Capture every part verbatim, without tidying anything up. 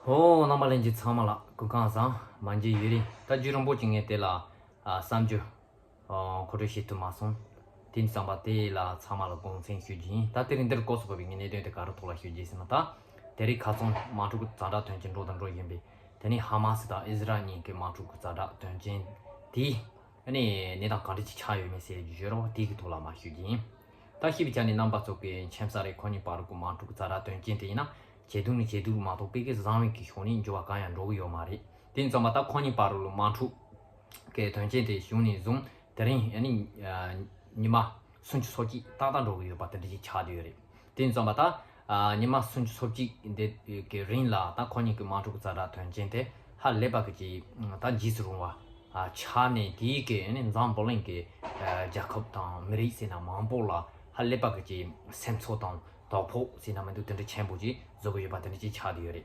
ཧོ། རྣམ་པ་ལྷན་རྒྱས་ཚང་མ་ལ་སྐུ་ཁམས་བཟང་། མ་མཇལ་ཡུན་རིང་། ད་རྒྱུན་རིང་པོ་ཅིག་ངས་དེ་ལ་ཨ་བསམ་རྒྱུ་ཨ་མཁོ་སྤྲོད་བྱེད་ཐུབ་མ་སོང་། དེ་ཙམ་པ་དེ་ལ་ཚང་མ་ལ་དགོངས་སེལ་ཞུ་རྒྱུ་ཡིན། ད་དེ་རིང་འདིར་སྐོར་སོགས་པའི་གནད་དོན་དེ་ག་རེ་ཐོག་ལ་ཞུ་རྒྱུ་ཡིན་ཟེར་ན། ད་དེ་རིང་ཁ་སང་དམག་འཁྲུག་གི་ཛ་དྲག་དོན་རྐྱེན་འགྲོ་དང་འགྲོ་བཞིན་པའི། དེ་ནས་ཧ་མ་སི་དང་ཨི་ཟི་རལ་གཉིས་ཀྱི་དམག་འཁྲུག་གི་ཛ་དྲག་དོན་རྐྱེན་དེ། ཨ་ནི་གནས་སྟངས་ག་འདྲ་ཅིག་ཆགས་ཡོད་མེད་ཟེར་རྒྱུ་ཡོད་རེད་བ། དེ་གི་ཐོག་ལ་མར་ཞུ་རྒྱུ་ཡིན། ད་ཤེས་པའི་ཆ་ནས་རྣམ་པ་ཚོ་གི་མཁྱེན་གསལ་རེད། ཁོ་གཉིས་བར་གྱི་དམག་འཁྲུག་ཛ་དྲག་དོན་རྐྱེན་དེ་ཡིན་ན་ཇེ་སྡུག་ནས་ཇེ་སྡུག་མ་གཏོགས་དཔེ་གི་བཟང་བའི་གི་ཕྱོགས་ནས་འགྱུར་བ་གང་ཡང་འགྲོ་གི་ཡོད་མ་རེད། དེ་ཙམ་པ་ད་ཁོ་གཉིས་བར་ལ་དམག་འཁྲུག་གི་དོན་རྐྱེན་དེ་བྱུང་ནས་བཟུང་དེ་རིང་ཨ་ནི་ཉི་མ་སུམ་ཅུ་སོ་གཅིག་ཏག་ཏག་འགྲོ་གི་ཡོད་པ་དེ་འདྲ་ཅིག་ཆགས་བསྡད་ཡོད་རེད། དེ་ཙམ་པ་ད་ཉི་མ་སུམ་ཅུ་སོ་གཅིག་འདི་གི་རིང་ལ་ད་ཁོ་གཉིས་ཀྱི་དམག་འཁྲུག་ཛ་དྲག་དོན་རྐྱེན་དེ་ཧ་ལས་པ་གི་ཅིག་ད་འཇིགས་སུ་རུང་བ་ཆགས་ནས། དེའི་གི་ཨ་ནི་འཛམ་བུ་གླིང་གི་རྒྱལ་ཁབ་དང་མི་རིགས་ཟེར་ན་མང་པོ་ལ་ཧ་ལས་པ་གི་ཅིག་སེམས་ཚོར་དང་དོ་ཕོག་ཟེར་ན་མི་འདུག་དེ་འདྲ་ཆེན་པོ་ཅིག་བཟོ་གི་ཡོད་པ་དེ་འདྲ་ཅིག་ཆགས་བསྡད་ཡོད་རེད།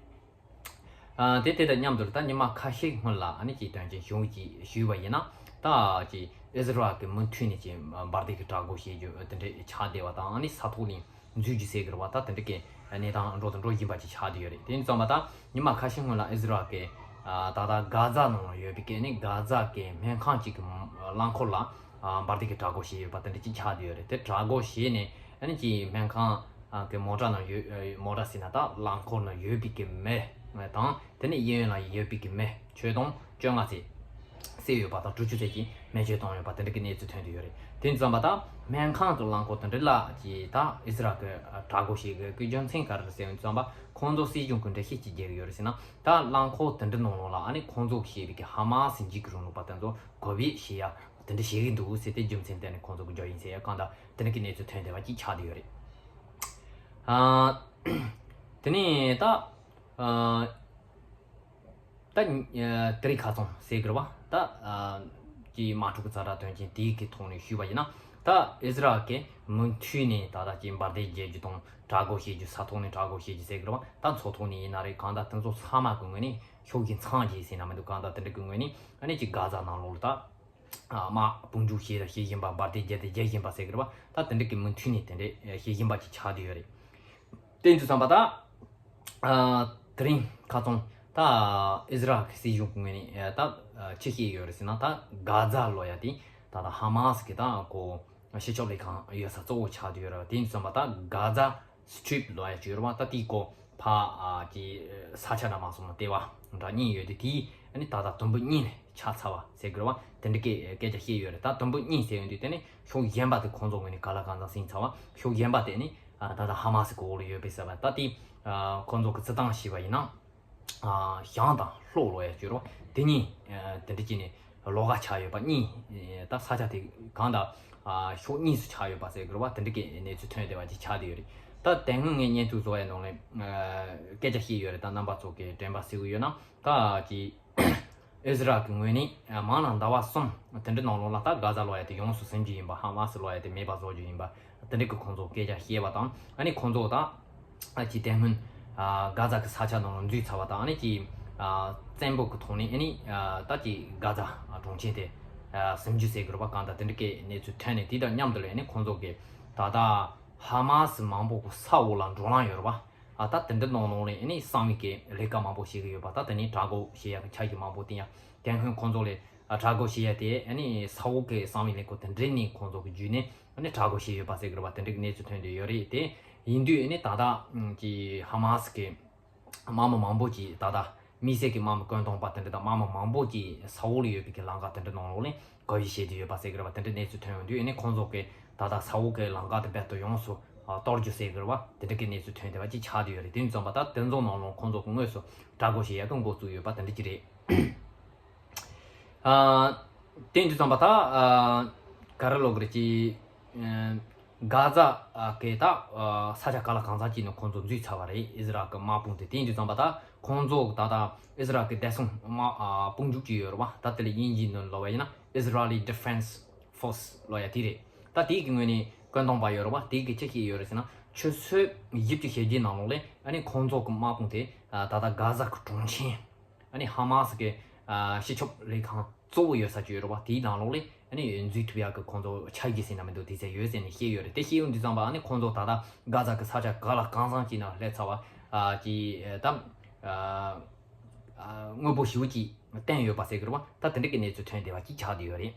ཨ་དེ་དེ་དང་མཉམ་དུ་ད་ཉི་མ་ཁ་ཤས་སྔོན་ལ་ཨ་ནི་ཅིག་དོན་རྐྱེན་བྱུང་ཅིག་ཞུས་པ་ཡིན་ན། ད་ཅིག་ཨི་ཟི་རལ་གྱི་མུ་མཐུད་ནས་ཅིག་འབར་མདེལ་གྱི་དྲག་རྒོལ་བྱེད་རྒྱུ་དེ་འདྲ་ཆགས་བསྡད་པ་དང་། ཨ་ནི་ས་ཐོག་ནས་འཛུལ་རྒྱུ་ཟེར་གི་རེད་བ། ད་དེ་འདྲ་གི་གནས་སྟངས་འགྲོ་དང་འགྲོ་བཞིན་པ་ཅིག་ཆགས་བསྡད་ཡོད་རེད། དེ་ཙམ་པ་ད་ཉི་མ་ཁ་ཤས་སྔོན་ལ་ཨི་ཟི་རལ་གྱི་ཨ་ད་ལྟ་གྷ་ཛ་ནང་ལ་ཡོད་པའི་གི་ཨ་ནི་གྷ་ཛ་གི་སྨན་ཁང་གཅིག་གི་རླངས་འཁོར་ལ་ཨ་འབར་མདེལ་གྱི་དྲག་རྒོལ་བྱས་ཡོད་པ་དེ་འདྲ་ཅིག་ཆགས་བསྡད་ཡོད་རེད། དེ་དྲག་རྒོལ་བྱས་ནས་ཨ་ནི་ཅིག་སྨན་ཁང་ཨ་གི་མོ་ཊ་ནང་ཡོད། ཨ་མོ་ཊ་ཟེར་ན་ད་རླངས་འཁོར་ནང་ཡོད་པའི་གི་མི་དང་། དེ་ནས་གཡས་གཡོན་ལ་ཡོད་པའི་གི་མི་ཁྱོན་བསྡོམས་བཅོ་ལྔ་ཙམ་བསད་ཡོད་པ་དང་། དྲུག་ཅུ་ཙམ་ཅིག་རྨས་སྐྱོན་བཏང་ཡོད་པ་དེ་འདྲ་གི་གནས་ཚུལ་ཐོན་བསྡད་ཡོད་རེད། དེ་ཙམ་པ་ད་སྨན་ཁང་གི་རླངས་འཁོར་དེ་འདྲ་ལ་ཅིག་ད་ཨི་ཟི་རལ་གི་དྲག་རྒོལ་བྱེད་དགོས་གི་རྒྱུ་མཚན་ག་རེ་རེད་ཟེར་བ་ཙམ་པ། ཁོང་ཚོ་སྲིད་གཞུང་གི་འགྲེལ་བཤད་ཅིག་རྒྱག་གི་ཡོད་རེད་ཟེར་ན། ད་རླངས་འཁོར་དེ་འདྲ་ནང་ལོགས་ལ་ཨ་ནི་ཁོང་ཚོ་གིས་བྱས་པའི་གི་ཧ་མ་སི་འཇིགས་སྐུལ་རིང་ལུགས་པ་དེ་ཚོ་འགོག་པའི་བྱེད་ཡ་དེ་འདྲ་བྱེད་གི་འདུག་ཟེར། དེ་རྒྱུ་མཚན་བརྟེན་ནས་ཁོང་ཚོ་གི་རྒྱུ་ཡིན་ཟེར་ཡ་གང་ལྟར་དེ་འདྲ་གི་གནས་ཚུལ་ཐོན་བསྡད་པ་ཅིག་ཆགས་བསྡད་ཡོད་རེད། ཨ་དེ་ནས་ད་ཨ་ད་ཨ་དེ་རིང་ཁ་སང་ཟེར་གི་རེད་བ། ད་ཨ་ཀྱི་དམག་འཁྲུག་གི་ཛ་དྲག་དོན་རྐྱེན་དེའི་གི་ཐོག་ནས་ཞུས་པ་ཡིན་ན། ད་ཨི་ཟི་རལ་གྱིས་མུ་མཐུད་ནས་ད་ལྟ་ཀྱི་འབར་མདེལ་རྒྱག་རྒྱུ་དང་དྲག་རྒོལ་བྱེད་རྒྱུ། ས་ཐོག་ནས་དྲག་རྒོལ་བྱེད་རྒྱུ་ཟེར་གི་རེད་བ། ད་མཚོ་ཐོག་ནས་ཡིན་ན་རེད། གང་ལྟར་དེ་ཚོ་ཚང་མ་གི་ངོས་ནས་ཤུགས་རྐྱེན་ཚང་རྒྱུ་ཟེར་ན་མི་འདུག་གང་ལྟར་དེ་འདྲ་གི་ངོས་ནས་ཨ་ནི་ཀྱི་གྷ་ཛ་ནང་ལོགས་ལ་ད་ཨ་དམག་དཔུང་འཇུག་བྱེད་བྱེད་བཞིན་པ། འབར་མདེལ་རྒྱག་དེ་རྒྱག་བཞིན་པ་ཟེར་གི་རེད་བ། ད་དེ་འདྲ་གི་མུ་མཐུད་ནས་དེ་འདྲ་བྱེད་བཞིན་པ་ཅིག་ཆགས་བསྡད་ཡོད་རེད། དེ་འདྲ་བསམ་པ་ད། ཨ་དེ་རིང་ཁ་སང་ད་ཨི་ཟི་རལ་གྱི་སྲིད་གཞུང་གི་ངོས་ནས་ཨ་ད་ཨ་ཅི་བཤད་ཡོད་རེད་ཟེར་ན། ད་གྷ་ཛ་ལབ་ཡ་དེ་ད་ད་ཧ་མ་སི་གི་ད་ཁོ་སྤྱི་ཁྱབ་ལས་ཁང་ཡོད་ས་གཙོ་བོ་ཆགས་བསྡད་ཡོད་རེད་བ། དེ་འདྲ་བསམ་པ་ད་གྷ་ཛ་སི་ཊི་རིབ་ལབ་ཡ་ཅིག་ཡོད་རེད་བ། ད་དེའི་སྐོར་ཕ་ཨ་ཀྱི་ས་ཆ་འདྲ་མ་སོང་ན་ལྟེ་བ་འདྲ་གཉིས་ཡོད་དེ། དེའི་ཨ་ནི་ད་ད་དུམ་བུ་གཉིས་ནས་ཆག་ཚར་བ་ཟེར་གི་རེད་བ། དེ་འདྲ་གི་སྐད་ཆ་བཤད་ཡོད་རེད། ད་དུམ་བུ་གཉིས་ཟེར་ཡོང་དུས་དེ་ནི་ཕྱོགས་གཞན་པ་དེ་ཁོང་ཚོ་ངོས་ནས་ག་ལ་གང་འཚམ་ཟིན་ཚར་བ། ཕྱོགས་གཞན་པ་དེ་ནི་ཨ་ད་ལྟ་ཧ་མ་སི་གི་འོག་ལ་ཡོད་པའི་ཟེར་བ། ད་དེ་ཨ་ཁོང་ཚོ་གི་རྩི་སྟངས་བྱས་པ་ཡིན་ན། ཨ་ཞང་དང་ལྷོ་ལབ་ཡ་ཅིག་ཡོད་རེད་བ། དེ་གཉིས་ཨ་དེ་འདྲ་བྱས་ནས་ལོགས་ཀ་ཆགས་ཡོད་པ་གཉིས། ཨ་ད་ས་ཆ་དེ་གང་ལྟར་ཨ་ཕྱོགས་གཉིས་སུ་ཆགས་ཡོད་པ་ཟེར་གི་རེད་བ། དེ་འདྲ་གི་གནས་ཚུལ་ཐོན་བསྡད་པ་ཅིག་ཆགས་བསྡད་ཡོད་རེད། ད་དེ་སྔོན་ངས་བརྙན་ཐུང་བཟོ་བའི་ནང་ལ་ཨ་སྐད་ཆ་བཤད་ཡོད་རེད། ད་རྣམ་པ་ཚོ་གི་དྲན་པ་གསོས་ཀྱི་ཡོད་ན། ད་ཅིག་ཨི་ཟི་རལ་གྱི་ངོས་ནས་ཨ་མང་ན་ཟླ་བ་གསུམ་དེ་འདྲ་ནང་ལོགས་ལ་ད་གྷ་ཛ་ལབ་ཡ་དེ་ཡོངས་སུ་ཟིན་རྒྱུ་ཡིན་པ། ཧ་མ་སི་ལབ་ཡ་དེ་མེད་པ་བཟོ་རྒྱུ་ཡིན་པ། དེ་འདྲ་གི་ཁོང་ཚོ་སྐད་ཆ་བཤད་པ་དང་། ཨ་ནི་ཁོང་ཚོ་ད་ཨ་ཅིག་དེ་སྔོན་ཨ་གྷ་ཛ་གི་ས་ཆ་ནང་ལ་འཛུལ་ཚར་བ་དང་། ཨ་ནི་ཅིག་ཨ་བཙན་པོ་གི་ཐོག་ནས་ཨ་ནི་ཨ་ད་ཅིག་གྷ་ཛ་གྲོང་ཁྱེར་དེ་ཨ་ཟིན་རྒྱུ་ཟེར་གི་རེད་བ། གང་ལྟར་དེ་འདྲ་གི་གནས་ཚུལ་ཐོན་ནས། དེ་དང་མཉམ་དུ་ལ་ཨ་ནི་ཁོང་ཚོ་གི་ད་ལྟ་ཧ་མ་སི་མང་པོ་གི་ས་འོག་ལ་འགྲོ་ལམ་ཡོད་རེད་བ། ཨ་ད་དེ་འདྲ་ནང་ལོགས་ནས་ཨ་ནི་གསང་བའི་གི་ལས་ཀ་མང་པོ་བྱེད་ཀྱི་ཡོད་པ། ད་དེ་ནས་དྲག་རྒོལ་བྱེད་ཡ་གི་འཆར་གཞི་མང་པོ་བཏིང་ཡ། དེ་སྔོན་ཁོང་ཚོ་ལས་ཨ་དྲག་རྒོལ་བྱེད་ཡ་དེ་ཨ་ནི་ས་འོག་གི་གསང་བའི་ལས་ཁུངས་དེ་འདྲ་ནས་ཁོང་ཚོ་གི་བརྒྱུད་ནས་ཨ་ནི་དྲག་རྒོལ་བྱས་ཡོད་པ་ཟེར་གི་རེད་བ། དེ་འདྲ་གི་གནས་ཚུལ་ཐོན་བསྡད་ཡོད་རེད། དེ་ཡིན་དུས་ཨ་ནི་ད་ལྟ་ཀྱི་ཧ་མ་སི་གི་དམག་མི་མང་པོ་ཅིག་ད་ལྟ་དམིགས་བསལ་གྱི་དམག་མི་བཀོད་འདོམས་པ་དེ་འདྲ་དང་དམག་མི་མང་པོ་ཅིག་ས་འོག་ལ་ཡོད་པའི་གི་ལམ་ཁ་དེ་འདྲ་ནང་ལོགས་ནས་བཀག་ཡིག་བྱས་བསྡད་ཡོད་པ་ཟེར་གི་རེད་བ། དེ་འདྲ་གནས་ཚུལ་ཐོན་ཡོང་དུས་ཨ་ནི་ཁོང་ཚོ་གི་ད་ལྟ་ས་འོག་གི་ལམ་ཁ་དེ་རྦད་དེ་ཡོངས་སུ་ཨ་གཏོར་རྒྱུ་ཟེར་གི་རེད་བ། དེ་འདྲ་གི་གནས་ཚུལ་ཐོན་བསྡད་པ་ཅིག་ཆགས་བསྡད་ཡོད་རེད། དེ་ཙམ་པ་ད་དེ་ཚོ་ནང་ལོགས་ཁོང་ཚོ་གི་དངོས་སུ་དྲག་རྒོལ་བྱེད་ཡ་གི་འགོ་བཙུགས་ཡོད་པ་དེ་འདྲ་ཅིག་རེད། ཨ་དེ་འདྲ་ཙམ་པ་ད་ཨ་ག་རེ་ལབ་དགོས་རེད། ཅིག་ཨ་གྷ་ཛ་ཨ་གི་ད་ཨ་ས་ཆ་ག་ལ་གང་འཚམ་ཅིག་ནས་ཁོང་ཚོ་འཛུལ་ཚར་བ་རེད། ཨི་ཟི་རལ་གི་དམག་དཔུང་དེ། དེ་འདྲ་ཙམ་པ་ད་ཁོང་ཚོ་ད་ལྟ་ཨི་ཟི་རལ་གི་བདེ་སྲུང་དམག་ཨ་དཔུང་འཇུག་ཅིག་ཡོད་རེད་བ། ད་དེ་ལ་དབྱིན་ཇིའི་ནང་ལབ་པ་ཡིན་ན་Israeli Defense Force ལབ་ཡ་དེ་རེད། ད་དེའི་གི་ངོས་ནས་བཀོད་འདོམས་པ་ཡོད་རེད་བ། དེའི་གི་ཅི་བཤད་ཡོད་རེད་ཟེར་ན། ཆུ་ཚོད་བཞི་བཅུ་ཞེ་བརྒྱད་ནང་ལོགས་ལ་ཨ་ནི་ཁོང་ཚོ་གི་དམག་དཔུང་དེ་ཨ་ད་ལྟ་གྷ་ཛ་གི་གྲོང་ཁྱེར། ཨ་ནི་ཧ་མ་སི་གི་ཨ་སྤྱི་ཁྱབ་ལས་ཁང་གཙོ་བོ་ཡོད་ས་ཅིག་ཡོད་རེད་བ། དེའི་ནང་ལོགས་ལ་ཨ་ནི་འཛུལ་ཐུབ་ཡག་གི་ཁོང་ཚོ་འཆར་གཞི་ཟེར་ན་མི་འདུག་དེ་ཚོ་ཡོད་ཟེར་ནས་བཤད་ཡོད་རེད། དེ་བཤད་ཡོང་དུས་ཙམ་པ་ཨ་ནི་ཁོང་ཚོ་ད་ལྟ་གྷ་ཛ་གི་ས་ཆ་ག་ལ་གང་འཚམ་ཅིག་ནང་སླེབས་ཚར་བ། ཨ་ཅིག་ཨ་ད་ ཨ་ཨ་དངོས་པོ་ཞིག་ཅིག་བསྟན་ཡོད་པ་ཟེར་གི་རེད་བ། ད་དེ་འདྲ་གི་གནས་ཚུལ་ཐོན་བསྡད་པ་ཅིག་ཆགས་བསྡད་ཡོད་རེད།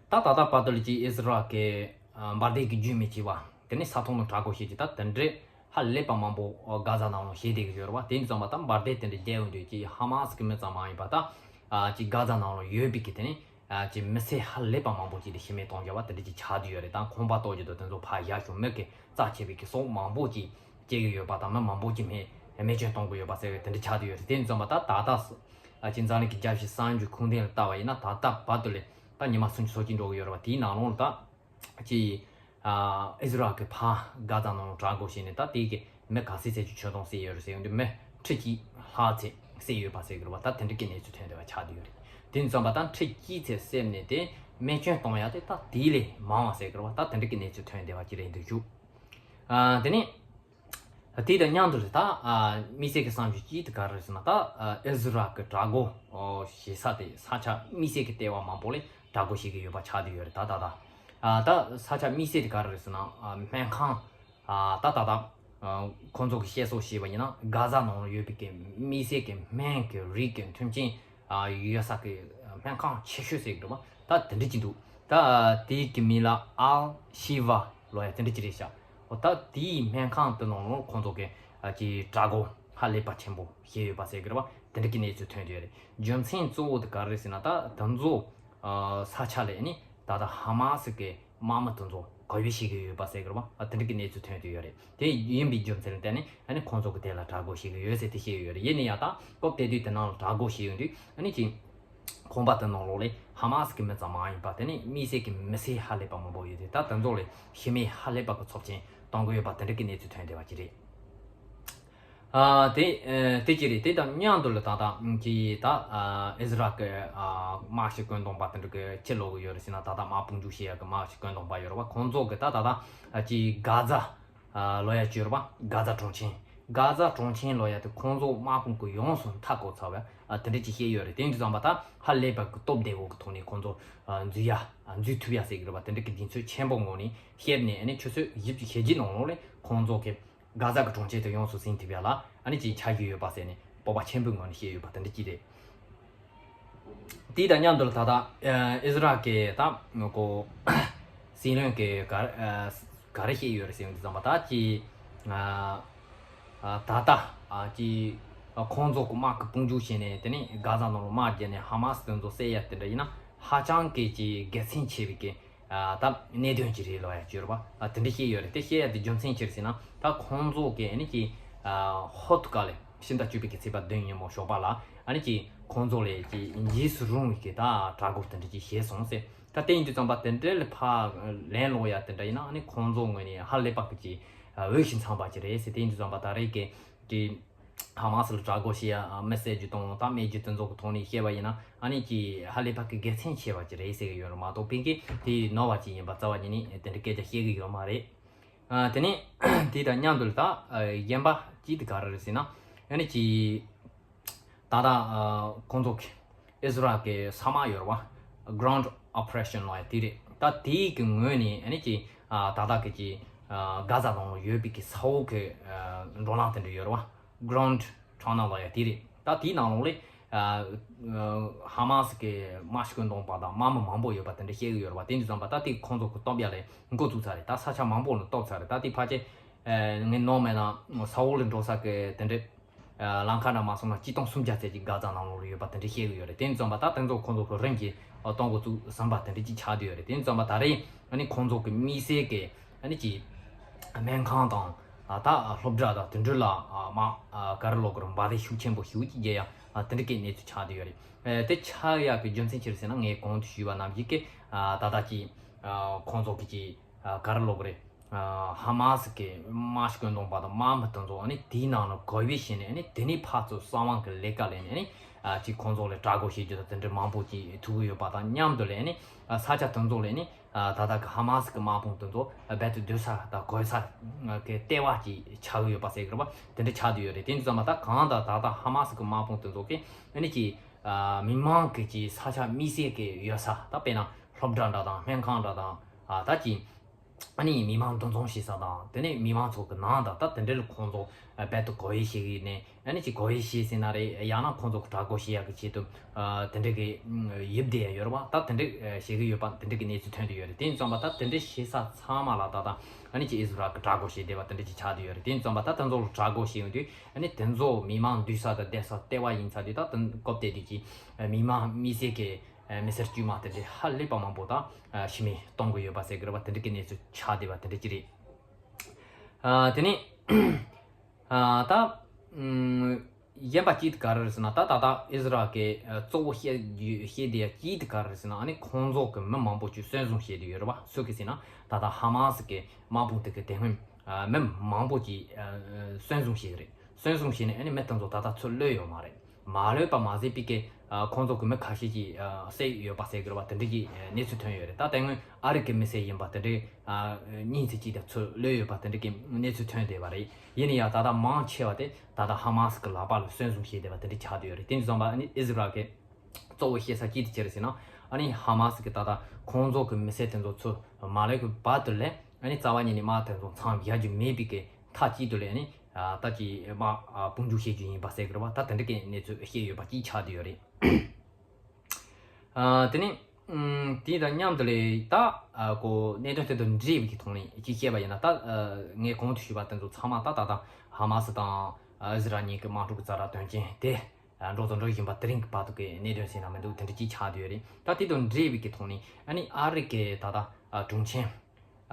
ད་ད་ལྟ་བར་དུ་ལ་ཅིག་ཨིས་ར་ཨེལ་གི་ཨ་འབར་མདེལ་གྱི་རྒྱུན་མི་གཅིག་པ། དེ་ནས་ས་ཐོག་ནས་དྲག་རྒོལ་བྱེད་ཀྱི་ད་དེ་འདྲའི་ཧ་ལས་པ་མང་པོ་ཨ་གྷ་ཛ་ནང་ལ་བྱེད་བསྡད་ཀྱི་ཡོད་རེད་བ། དེ་ཡིན་ཙང་མ་ད་འབར་མདེལ་དེ་འདྲ་རྒྱག་ཡོང་དུས་ཅིག་ཧ་མ་སི་གི་མི་ཙམ་མ་ཡིན་པ་ད་ཨ་ཅིག་གྷ་ཛ་ནང་ལ་ཡོད་པའི་གི་དེ་ནས་ཨ་ཅིག་མི་སེར་ཧ་ལས་པ་མང་པོ་ཅིག་ལ་ཤི་རྨས་གཏོང་བྱ་བ་དེ་འདྲ་ཅིག་ཆགས་བསྡད་ཡོད་རེད། ད་ཁང་པ་གཏོར་རྒྱུ་དང་དེ་ཚོ་ཕར་བཞག་ཞོག་མི་གི་རྩ་ཆེ་བའི་གི་སྲོག་མང་པོ་ཅིག་སྐྱེ་གི་ཡོད་པ་དང་མི་མང་པོ་ཅིག་རྨས་རྨས་སྐྱོན་གཏོང་གི་ཡོད་པ་ཟེར་བའི་དེ་འདྲ་ཆགས་བསྡད་ཡོད་རེད། དེ་ཡིན་ཙང་མ་ད་ད་ལྟ་སུ་ཨ་ཅིག་འཛམ་གླིང་གི་རྒྱལ་སྤྱིའི་གསར་འགྱུར་ཁུངས་ལྡན་ལ་ལྟ་བ་ཡིན་ན་ད་ལྟ་བར་དུ་ལས་ད་ཉི་མ་སུམ་ཅུ་སོ་གཅིག་འགྲོ་གི་ཡོད་རེད་བ། དེའི་ནང་ལོགས་ལ་ད་ཅིག་ཨ་ཨིས་ར་ཨེལ་གི་ཕར་གྷ་ཛ་ནང་ལ་དྲག་རྒོལ་བྱས་ནས་ད་དེའི་གི་མི་ག་ཚོད་ཙམ་ཅིག་ཆོད་སོང་ཟེར་ཡོད་རེད་ཟེར་ཡོང་དུས་མི་ཁྲི་གཅིག་ལྷག་ཙམ་བསད་ཡོད་པ་ཟེར་གི་རེད་བ། ད་དེ་འདྲ་གི་གནས་ཚུལ་ཐོན་བསྡད་པ་ཆགས་བསྡད་ཡོད་རེད། དེ་ཡིན་ཙང་མ་ད་ཁྲི་གཅིག་ཙམ་བསད་ནས་དེ་རྨས་སྐྱོན་གཏོང་ཡ་དེ་ད་དེའི་ལས་མང་བ་ཟེར་གི་རེད་བ། ད་དེ་འདྲ་གི་གནས་ཚུལ་ཐོན་བསྡད་པ་ཅིག་རེད་འདུག་ཞུ། ཨ་དེ་ནས། དེ་དང་མཉམ་དུ་ད་ཨ་དམིགས་བསལ་གྱི་བསམ་ཚུལ་ཅིག་དེ་ག་རེ་རེད་ཟེར་ན། ད་ཨ་ཨིས་ར་ཨེལ་གྱི་དྲག་རྒོལ་ཨོ་བྱེད་ས་དེ་ས་ཆ་དམིགས་བསལ་གྱི་ལྟེ་བ་མང་པོ་ལ་དྲག་རྒོལ་བྱེད་ཀྱི་ཡོད་པ་ཆགས་བསྡད་ཡོད་རེད། ད་ད་ད་ཨ་ད་ས་ཆ་དམིགས་བསལ་དེ་ག་རེ་རེད་ཟེར་ན། ཨ་སྨན་ཁང་ཨ་ད་ད་ད་ཨ་ཁོང་ཚོ་གི་བཤད་སྲོལ་བྱས་པ་ཡིན་ན་གྷ་ཛ་ནང་ལ་ཡོད་པའི་གི་དམིགས་བསལ་གྱི་སྨན་གྱི་རིགས་ཀྱི་མཐུན་རྐྱེན་ཨ་ཡོད་ས་གི་སྨན་ཁང་ཆེ་ཤོས་ཟེར་གི་འདུག་བ། ད་དེ་འདྲ་ཅིག་འདུག་ད་དེའི་གི་མིང་ལ་ཨལ་ཤི་ཝ་ལོ་ཡ་དེ་འདྲ་ཅིག་རེད་ཤག་འོ་ད་དེའི་སྨན་ཁང་དེ་ནང་ལོགས་ཁོང་ཚོ་གི་ཨ་ཀྱི་དྲག་རྒོལ་ཧ་ལས་པ་ཆེན་པོ་བྱས་ཡོད་པ་ཟེར་གི་རེད་བ། དེ་འདྲ་གི་གནས་ཚུལ་ཐོན་བསྡད་ཡོད་རེད། རྒྱུ་མཚན་གཙོ་བོ་དེ་ག་རེ་རེད་ཟེར་ན། ད་དེ་ཚོ་ཨ་ས་ཆ་ལ་ནི་ད་ལྟ་ཧ་མ་སི་གི་དམག་མི་དེ་ཚོ་ག་བེད་བྱེད་ཀྱི་ཡོད་པ་ཟེར་གི་རེད་བ། ཨ་དེ་འདྲ་གི་གནས་ཚུལ་ཐོན་བསྡད་ཡོད་རེད། དེ་ཡིན་པའི་རྒྱུ་མཚན་ལ་བརྟེན་ནས་ཨ་ནི་ཁོང་ཚོ་གི་དེ་ལ་དྲག་རྒོལ་བྱེད་ཀྱི་ཡོད་ཟེར་དེ་བཤད་ཡོད་རེད། ཡིན་ན་ཡང་ད་སྐབས་དེ་དུས་དེ་ནང་ལ་དྲག་རྒོལ་བྱེད་ཡོང་དུས་ཨ་ནི་ཅིག་ཁང་པ་དེ་ནང་ལོགས་ལས་ཧ་མ་སི་གི་མི་ཙམ་མ་ཡིན་པ་དེ་ནི་དམིགས་བསལ་གྱི་མི་སེར་ཧ་ལས་པ་མང་པོ་ཡོད་དེ། ད་དེ་ཚོ་ལ་ཤི་རྨས་ཧ་ལས་པ་གི་ཚབས་ཆེན་གཏོང་གི་ཡོད་པ་དེ་འདྲ་གི་གནས་ཚུལ་ཐོན་བསྡད་པ་ཅིག་རེད། ཨ་དེ་ཨ་དེ་ཅི་རེད། དེ་དང་མཉམ་དུ་ལ་ད་ལྟ་ཅི་ད་ཨ་ཨིས་ར་ཨེལ་གི་ཨ་དམག་ཞི་རྐུན་སྡོམ་པ་དེ་འདྲ་གི་ཅི་ལོག་གི་ཡོད་རེད་ཟེར་ན། ད་ལྟ་དམག་དཔུང་འཇུག་བྱེད་ཡག་གི་དམག་ཞི་རྐུན་སྡོམ་པ་ཡོད་རེད་བ། ཁོང་ཚོ་གི་ད་ད་ལྟ་ཨ་ཅི་གྷ་ཛ་ཨ་ལོ་ཡ་བཅོས་ར་བ། གྷ་ཛ་གྲོང་ཁྱེར། གྷ་ཛ་གྲོང་ཁྱེར་ལོ་ཡ་དེ་ཁོང་ཚོ་དམག་དཔུང་གི་ཡོངས་སུ་མཐའ་བསྐོར་ཚར་བ་ཨ་དེ་འདྲ་ཅིག་བཤད་ཡོད་རེད། དེ་འདྲ་ཙམ་པ་ད་ཧ་ལས་པ་གི་སྟོབས་ལྡན་པོ་གི་ཐོག་ནས་ཁོང་ཚོ་ཨ་འཛུལ་ཡ་ཨ་འཛུལ་ཐུབ་ཡ་ཟེར་གི་རེད་བ། དེ་འདྲ་གི་གདེང་ཚོད་ཆེན་པོ་ངང་ནས་བཤད་ནས་ཨ་ནི་ཆུ་ཚོད་བཞི་བཅུ་ཞེ་བརྒྱད་ནང་ལོགས་ལ་ཁོང་ཚོ་གི་གྷ་ཛ་གི་གྲོང་ཁྱེར་དེ་ཡོངས་སུ་ཟིན་ཐུབ་ཡ་ལ་ཨ་ནི་ཅིག་ཆ་རྒྱུས་ཡོད་པ་ཟེར་ནས་སྤོབས་པ་ཆེན་པོའི་ངང་ནས་བཤད་ཡོད་པ་དེ་འདྲ་ཅིག་རེད། དེ་དང་མཉམ་དུ་ལ་ད་ལྟ་ཨ་ཨིས་ར་ཨེལ་གྱི་ད་ངོ་ཀོ་སྲིད་བློན་གྱི་ག་ཨ་ག་རེ་བཤད་ཡོད་རེད་ཟེར་ཡོང་དུས་ཙམ་པ། ད་ཅི་ཨ་ཨ་ད་ལྟ་ཨ་ཅི་ཨ་ཁོང་ཚོ་གི་དམག་གི་དཔུང་འཇུག་བྱས་ནས་དེ་ནས་གྷ་ཛ་ནང་ལ་དམག་རྒྱག་ནས་ཧ་མ་སི་དེ་ཚོ་བསད་ཡ་དེ་འདྲ་ཡིན་ན་ཧ་ཅང་གི་ཅི་དགེ་མཚན་ཆེ་བའི་གི་ཨ་ད་གནད་དོན་ཅིག་རེད་ལོ་ཡ་བཅོས་ར་བ། ཨ་དེ་འདྲ་བཤད་ཡོད་རེད། དེ་བཤད་ཡ་དེ་རྒྱུ་མཚན་ཅི་རེད་ཟེར་ན། ད་ཁོང་ཚོ་གི་ཨ་ནི་ཅི་ཨ་ཧོར་དུ་ག་ལེ་ཕྱི་ཟླ་བཅུ་པའི་གི་ཚེས་པ་བདུན་ཉིན་མོ་ཞོགས་པ་ལ་ཨ་ནི་ཅི་ཁོང་ཚོ་ལས་ཅི་འཇིགས་སུ་རུང་བའི་གི་ད་དྲག་རྒོལ་དེ་འདྲ་ཅིག་བྱས་སོང་ཟེར། ད་དེ་ཡིན་དུས་ཙམ་པ་དེ་འདྲ་ལ་ཕར་ལན་སློག་ཡ་དེ་འདྲ་ཡིན་ན་ཨ་ནི་ཁོང་ཚོ་ངོས་ནས་ཧ་ལས་པ་གི་ཅི་འོས་ཤིང་འཚམས་པ་ཅིག་རེད་ཟེར། དེ་ཡིན་དུས་ཙམ་པ་ད་རེས་ཀྱི་ཀྱི་ཧ་མ་སི་ལ་དྲག་རྒོལ་བྱེད་ཡ་མི་བསད་རྒྱུ་དང་ད་རྨས་རྒྱུ་དེ་ཚོ་གི་ཐོག་ནས་བཤད་པ་ཡིན་ན་ཨ་ནི་ཀྱི་ཧ་ལས་པ་གི་དགེ་མཚན་ཆེ་བ་ཅིག་རེད་ཟེར་གི་ཡོད་རེད་མ་གཏོགས་ཕན་གི་དེ་ནོར་བ་ཅིག་ཡིན་པ་རྩ་བ་ཉིད་ནས་དེ་འདྲ་སྐད་ཆ་བཤད་གི་ཡོད་མ་རེད། ཨ་དེ་ནས་དེ་དང་མཉམ་དུ་ལ་ད་ཨ་གཞན་པ་ཅིག་དེ་ག་རེ་རེད་ཟེར་ན། ཨ་ནི་ཀྱི་ད་ལྟ་ཨ་ཁོང་ཚོ་གི་ཨིས་ར་ཨེལ་གི་ས་དམག་ཡོད་རེད་བ། Ground Operation ལབ་ཡ་དེ་རེད། ད་དེའི་གི་ངོས་ནས་ཨ་ནི་ཀྱི་ཨ་ད་ལྟ་གི་ཀྱི་ཨ་གྷ་ཛ་ནང་ལ་ཡོད་པའི་གི་ས་འོག་གི་ཨ་འགྲོ་ལམ་དེ་འདྲ་ཡོད་རེད་བ། Ground Tunnel ལབ་ཡ་དེ་རེད། ད་དེའི་ནང་ལོགས་ལ་ཨ་ཨ་ཧ་མ་སི་གི་དམག་ཞི་རྐུན་སྡོམ་པ་དང་དམག་མི་མང་པོ་ཡོད་པ་དེ་འདྲ་བཤད་གི་ཡོད་རེད་བ། དེ་འདྲ་ཙམ་པ་ད་དེ་ཁོང་ཚོ་གི་སྟོབས་ཡ་ལ་འགོ་བཙུགས་ཚར་རེད། ད་ས་ཆ་མང་པོ་ལ་གཏོར་ཚར་རེད། ད་དེ་ཕལ་ཆེར་ཨ་ངས་ནོར་མེད་ན་ས་འོག་ལ་འགྲོ་ས་གི་དེ་འདྲ་ཨ་ལམ་ཁ་འདྲ་མ་སོང་ན་སྤྱི་སྟོང་སུམ་བརྒྱ་ཙམ་ཅིག་གྷ་ཛ་ནང་ལོགས་ལ་ཡོད་པ་དེ་འདྲ་བཤད་གི་ཡོད་རེད། དེ་ཙམ་པ་ད་དེ་ཚོ་ཁོང་ཚོ་གི་རིམ་གྱིས་གཏོང་འགོ་བཙུགས་ཟིན་པ་དེ་འདྲ་ཅིག་ཆགས་བསྡད་ཡོད་རེད། དེ་ཙམ་པ་ད་རེས་ཨ་ནི་ཁོང་ཚོ་གི་དམིགས་བསལ་གི་ཨ་ནི་ཅིག་སྨན་ཁང་དང་ཨ་ད་སློབ་གྲྭ་དང་དེ་འདྲ་ལ་ཨ་མ་ཨ་ག་རེ་ལབ་དགོས་རེད། འབར་མདེལ་ཤུགས་ཆེན་པོ་ཞེ་པོ་ཅིག་རྒྱག་ཡ་ཨ་དེ་འདྲ་གི་གནས་ཚུལ་ཆགས་བསྡད་ཡོད་རེད། ཨ་དེ་ཆགས་ཡག་གི་རྒྱུ་མཚན་ཅི་རེད་ཟེར་ན། ངས་གོང་དུ་ཞུས་པ་ནང་བཞིན་གི་ཨ་ད་ལྟ་ཅིག་ཨ་ཁོང་ཚོ་གི་ཅིག་ཨ་ག་རེ་ལབ་དགོས་རེད། ཨ་ཧ་མ་སི་གི་དམག་ཞི་རྐུན་སྡོམ་པ་དང་དམག་མི་དེ་ཚོ་ཨ་ནི་དེའི་ནང་ལ་བགོ་བཤའ་བྱས་ནས་ཨ་ནི་དེ་ནས་ཕར་ཚུར་གསང་བའི་གི་ལས་ཀ་ལས་ནས་ཨ་ནི་ཨ་ཅིག་ཁོང་ཚོ་ལ་དྲག་རྒོལ་བྱེད་རྒྱུ་དང་དེ་འདྲ་མང་པོ་ཅིག་ཐུག་གི་ཡོད་པ་དང་མཉམ་དུ་ལས་ཨ་ནི་ཨ་ས་ཆ་དེ་ཚོ་ལས་ཨ་ནི་ཨ་ད་ལྟ་གི་ཧ་མ་སི་གི་དམག་དཔུང་དེ་ཚོ་ཨ་རྦད་དེ་སྡོད་ས་དང་གོ་ས་གི་ལྟེ་བ་ཅིག་ཆགས་ཀྱི་ཡོད་པ་ཟེར་གི་རེད་པ། དེ་འདྲ་ཆགས་བསྡད་ཡོད་རེད། དེ་འདྲ་ཙམ་པ་ད་གང་ལྟར་ད་ལྟ་ཧ་མ་སི་གི་དམག་དཔུང་དེ་ཚོ་གི་ཨ་ནི་ཅིག་ཨ་མི་མང་གི་ཅིག་ས་ཆ་དམིགས་བསལ་གི་ཡོད་ས་ད་དཔེར་ན་སློབ་གྲྭ་འདྲ་དང་སྨན་ཁང་འདྲ་དང་ཨ་ད་ཅིག་ ཨ་ནི་མི་མང་འདུ་འཛོམས་བྱེད་ས་དང་དེ་ནས་མི་མང་ཚོ་གི་ནང་དང་ད་དེ་འདྲ་ལ་ཁོང་ཚོ་རྦད་དེ་གོ་ཡི་ཞིག་ཡིན་ནས། ཨ་ནི་ཅིག་གོ་ཡི་ཞིག་ཟེར་ན་རེད། ཡང་ན་ཁོང་ཚོ་གི་དྲག་རྒོལ་བྱེད་ཡག་གི་ཆེད་དུ་དེ་འདྲ་གི་ཡིབ་བསྡད་ཡ་ཡོད་རེད་བ། ད་དེ་འདྲ་བྱེད་གི་ཡོད་པ་དེ་འདྲ་གི་གནས་ཚུལ་ཐོན་དུ་ཡོད་རེད། དེ་ཡིན་ཙང་པ་ད་དེ་འདྲ་བྱེད་ས་ཚང་མ་ལ་ད་ད་ཨ་ནི་ཅིག་ཨི་ཟི་རལ་གི་དྲག་རྒོལ་བྱེད་བསྡད་པ་དེ་འདྲ་ཅིག་ཆགས་བསྡད་ཡོད་རེད། དེ་ཡིན་ཙང་པ་ད་དེ་ཚོ་ལ་དྲག་རྒོལ་བྱེད་ཡོང་དུས་ཨ་ནི་དེ་ཚོ་མི་མང་འདུས་ས་དང་བསྡད་ས་ལྟེ་བ་ཡིན་ཚ་དུས་ད་དེ་སྐབས་དེ་དུས་ཀྱི་མི་མང་མི་སེར་གི་མི་སེར་དཀྱུས་མ་དེ་འདྲའི་ཧ་ལས་པ་མང་པོ་དང་ཤི་རྨས་གཏོང་གི་ཡོད་པ་ཟེར་གི་རེད་བ། དེ་འདྲ་གི་གནས་ཚུལ་ཆགས་བསྡད་པ་དེ་འདྲ་ཅིག་རེད། ཨ་དེ་ནས་ཨ་ད་ཨུམ་གཞན་པ་གཅིག་དེ་ག་རེ་རེད་ཟེར་ན། ད་ད་ལྟ་ཨི་ཟི་རལ་གི་ཨ་གཙོ་བོ་བཤད་བཤད་བསྡད་ཡ་གཅིག་དེ་ག་རེ་རེད་ཟེར་ན། ཨ་ནི་ཁོང་ཚོ་གི་མི་མང་པོ་ཅིག་གསོན་བཟུང་བྱས་བསྡད་ཡོད་རེད་བ། སུ་གི་ཟེར་ན་ད་ལྟ་ཧ་མ་སི་གི་དམག་དཔུང་དེ་གི་དེ་སྔོན་ཨ་མི་མང་པོ་ཅིག་ཨ་གསོན་བཟུང་བྱས་རེད། གསོན་བཟུང་བྱས་ནས་ཨ་ནི་མི་དེ་ཚོ་ད་ལྟ་ཚུར་གློད་ཡོད་མ་རེད། མ་གློད་པ་མ་ཟད་པའི་གི་ཨ་ཁོང་ཚོ་གི་མི་ཁ་ཤས་ཀྱིས་ཨ་བསད་ཡོད་པ་ཟེར་གི་རེད་བ། དེ་འདྲ་གི་ཨ་གནས་ཚུལ་ཐོན་ཡོད་རེད། ད་དེ་སྔོན་ཨ་རི་གི་མི་སེར་ཡིན་པ་དེ་འདྲའི་ཨ་གཉིས་ཙམ་ཅིག་དང་ཚུར་གློད་ཡོད་པ་དེ་འདྲ་གི་གནས་ཚུལ་ཐོན་བསྡད་པ་རེད། ཡིན་ན་ཡང་ད་ལྟ་མང་ཆེ་བ་དེ་ད་ལྟ་ཧ་མ་སི་གི་ལག་པ་ལ་གསོན་བཟུང་བྱས་བསྡད་པ་དེ་འདྲ་ཆགས་བསྡད་ཡོད་རེད། དེ་འདྲ་སོང་པ་ཨ་ནི་ཨི་ཟི་རལ་གི་གཙོ་བོ་བཤད་ས་གཅིག་དེ་ཅི་རེད་ཟེར་ན། ཨ་ནི་ཧ་མ་སི་གི་ད་ལྟ་ཁོང་ཚོ་གི་མི་སེར་དེ་ཚོ་ཚུར་མ་གློད་གི་བར་དུ་ལས་ཨ་ནི་རྩ་བ་ཉིད་ནས་དམག་དེ་ཚོ་མཚམས་བཞག་རྒྱུ་མེད་པའི་གི་མཐའ་གཅིག་ཏུ་ལས་ཨ་ནི་ཨ་ད་ཀྱི་དམག་ཨ་དཔུང་འཇུག་བྱེད་རྒྱུ་ཡིན་པ་ཟེར་གི་རེད་བ། ད་དེ་འདྲ་གི་གནས་ཚུལ་བཤད་ཡོད་པ་གཅིག་ཆགས་བསྡད་ཡོད་རེད། ཨ་དེ་ནས་ཨུམ་དེ་དང་མཉམ་དུ་ལས་ད་ཨ་ཀོ་གནད་དོན་དེ་དང་འབྲེལ་བའི་གི་ཐོག་ནས་ཅིག་བཤད་པ་ཡིན་ན། ད་ཨ་ངས་གོང་དུ་ཞུས་པ་དེ་ཚོ་ཚང་མ་ད་ད་ད་ཧ་མ་སི་དང་ཨ་ཨི་ཟི་རལ་གཉིས་ཀྱི་དམག་འཁྲུག་གི་ཛ་དྲག་དོན་རྐྱེན་དེ་ཨ་འགྲོ་དང་འགྲོ་བཞིན་པ་དེ་རིང་གི་བར་དུ་གི་གནད་དོན་ཟེར་ན་མི་འདུག་དེ་འདྲ་ཅིག་ཆགས་བསྡད་ཡོད་རེད། ད་དེ་དང་འབྲེལ་བའི་གི་ཐོག་ནས་ཨ་ནི་ཨ་རི་གི་ད་ད་ཨ་དྲུང་ཆེ་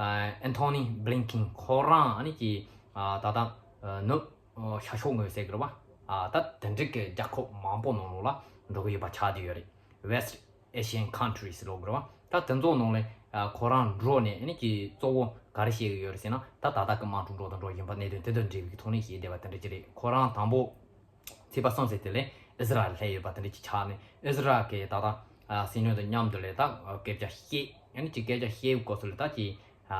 ཨ་ཨན་ཐོ་ནི་བྷི་ལིན་ཀིན་ཁོ་རང་ཨ་ནི་ཀྱི་ཨ་ད་ད་ཨ་ནུབ་ཨ་ཤར་ཕྱོགས་ངོས་ཟེར་གི་རེད་བ། ཨ་ད་དེ་འདྲ་གི་རྒྱལ་ཁབ་མང་པོ་ནང་ལོགས་ལ་འགྲོ་གི་ཡོད་པ་ཆགས་བསྡད་ཡོད་རེད། West Asian countries ལབ་དགོས་རེད་བ། ད་དེ་ཚོ་ནང་ལས་ཨ་ཁོ་རང་འགྲོ་ནས་ཨ་ནི་ཀྱི་གཙོ་བོ་ག་རེ་བཤད་ཀྱི་ཡོད་རེད་ཟེར་ན། ད་ད་ལྟ་གི་དམག་འཁྲུག་འགྲོ་དང་འགྲོ་བཞིན་པ་གནད་དོན་དེ་དང་འབྲེལ་བའི་ཐོག་ནས་བཤད་བསྡད་པ་དེ་འདྲ་ཅིག་རེད། ཁོ་རང་དང་པོ་ཚེས་པ་གསུམ་ཚེས་དེ་ལས་ཨི་ཟི་རལ་སླེབས་ཡོད་པ་དེ་འདྲ་ཅིག་ཆགས་ནས། ཨི་ཟི་རལ་གྱི་ད་ལྟ་ཨ་སྲིད་བློན་དང་མཉམ་དུ་ལས་ད་སྐད་ཆ་བཤད། ཨ་ནི་ཀྱི་སྐད་ཆ་བཤད་སྐབས་སུ་ལས་ད་ཀྱི་ཨ་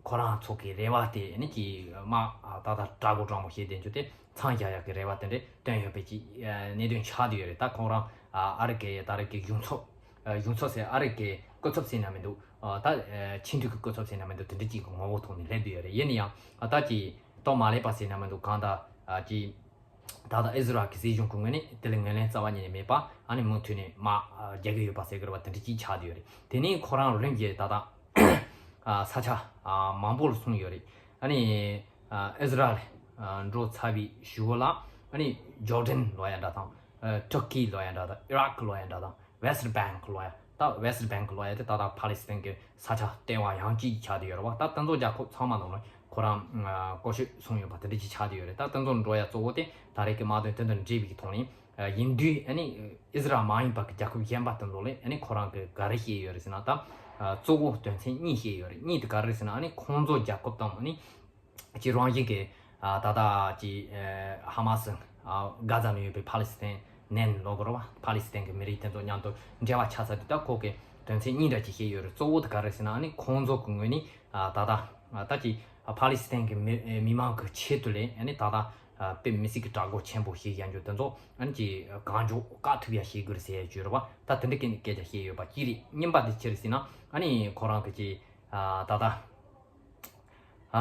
ཁོ་རང་ཚོ་གི་རེ་བ་དེ་ནི་ཀྱི་དམག་ཨ་ད་ལྟ་དྲག་རྒོལ་དྲག་མོ་བྱས་བསྡད་རྒྱུ་དེ་མཚམས་བཞག་ཡག་གི་རེ་བ་དེ་འདྲ་བཏོན་ཡོད་པའི་ཀྱི་ཨ་གནད་དོན་ཆགས་བསྡད་ཡོད་རེད། ད་ཁོང་རང་ཨ་ཨ་རི་གི་ད་རེས་ཀྱི་གཞུང་ཚབ་ཨ་གཞུང་ཚབ་ཟེར། ཨ་རི་གི་སྐུ་ཚབ་ཟེར་ན་མི་འདུག་ཨ་ད་ཨ་ཆིངས་འགྲིག་གི་སྐུ་ཚབ་ཟེར་ན་མི་འདུག་དེ་འདྲ་ཅིག་གི་ངོ་བོ་ཐོག་ནས་སླེབས་བསྡད་ཡོད་རེད། ཡིན་ན་ཡང་ཨ་ད་ཀྱི་ཏོག་མ་ལེགས་པ་ཟེར་ན་མི་འདུག་གང་ལྟར་ཨ་ཀྱི་ད་ལྟ་ཨི་ཟི་རལ་གྱི་སྲིད་གཞུང་གི་ངོས་ནས་དེ་ལ་ངོས་ལེན་རྩ་བ་ཉིད་ནས་མེད་པ། ཨ་ནི་མུ་མཐུད་ནས་དམག་ཨ་རྒྱག་གི་ཡོད་པ་ཟེར་གི་རེད་བ། དེ་འདྲ་ཅིག་ཆགས་བསྡད་ཡོད་རེད། དེ་ནས་ཁོ་རང་རིམ་གྱིས་ད་ལྟ་ཨ་ས་ཆ་ཨ་མང་པོ་ལ་སོང་ཡོད་རེད། ཨ་ནི་ཨ་ཨི་ཟི་རལ་ཨ་འགྲོ་ཚར་བའི་གཞུག་ལ་ཨ་ནི་ཇོར་ཌན་ལབ་ཡ་འདྲ་དང་། ཨ་ཏུར་ཀི་ལབ་ཡ་འདྲ་དང་། ཨི་རག་ལབ་ཡ་འདྲ་དང་། West Bank ལབ་ཡ། ད་West Bank ལབ་ཡ་དེ་ད་ལྟ་ཕ་ལི་སི་ཐན་གྱི་ས་ཆ་ལྟེ་བ་ཡང་གཅིག་ཆགས་བསྡད་ཡོད་རེད་བ། ད་དེ་ཚོ་རྒྱལ་ཁབ་ཚང་མ་ནང་ལ་ཁོ་རང་ཨ་བསྐོ་ཤོད་སོང་ཡོད་པ་དེ་འདྲ་ཅིག་ཆགས་བསྡད་ཡོད་རེད། ད་དེ་ཚོ་འགྲོ་ཡ་གཙོ་བོ་དེ་ད་རེས་ཀྱི་དམག་དོན་དེ་དང་འབྲེལ་བའི་གི་ཐོག་ནས་ཨ་ཡིན་དུས་ཨ་ནི་ཨི་ཟི་རལ་མ་ཡིན་པ་གི་རྒྱལ་ཁབ་གཞན་པ་དེ་ཚོ་ལ་ཨ་ནི་ཁོ་རང་གི་ག་རེ་བཤད་ཡོད་རེད་ཟེར་ན། ད་ཨ་གཙོ་བོ་དོན་ཚན་གཉིས་བཤད་ཡོད་རེད། གཉིས་དེ་ག་རེ་རེད་ཟེར་ན། ཨ་ནི་ཁོང་ཚོ་རྒྱལ་ཁབ་དང་ཨ་ནི་ཅིག་རང་བཞིན་གྱི་ཨ་ད་ལྟ་ཅིག་ཨ་ཧ་མ་སི་ཨ་གྷ་ཛ་ནང་ཡོད་པའི་ཕ་ལི་སི་ཐན་ནན་ལབ་དགོས་རེད་བ། ཕ་ལི་སི་ཐན་གྱི་མི་རིགས་དེ་ཚོ་མཉམ་དུ་འབྲེལ་བ་ཆགས་ཚར་དུས་ད་ཁོ་གི་དོན་ཚན་གཉིས་འདྲ་ཅིག་བཤད་ཡོད་རེད། གཙོ་བོ་དེ་ག་རེ་ཟེར་ན། ཨ་ནི་ཁོང་ཚོ་གི་ངོས་ནས་ཨ་ད་ལྟ་ཨ་ད་ཅིག་ཨ་ཕ་ལི་སི་ཐན་གྱི་མི་མི་མང་གི་ཆེད་དུ་ལས་ཨ་ནི་ད་ལྟ་ཨ་དཔེ་མི་སྲིད་ཀྱི་དྲག་རྒོལ་ཆེན་པོ་ཞིག་བྱ་རྒྱུ་དེ་ཚོ་ཨ་ནི་ཅིག་གང་མགྱོགས་བཀག་ཐུབ་ཡ་བྱེད་དགོས་རེད་ཟེར་ཡ་བརྗོད་རེད་བ། ད་དེ་འདྲ་སྐད་སྐད་ཆ་བཤད་ཡོད་པ་གཅིག་རེད། གཉིས་པ་དེ་ཅི་རེད་ཟེར་ན། ཨ་ནི་ཁོ་རང་གི་ཅིག་ཨ་ད་ལྟ་ཨ་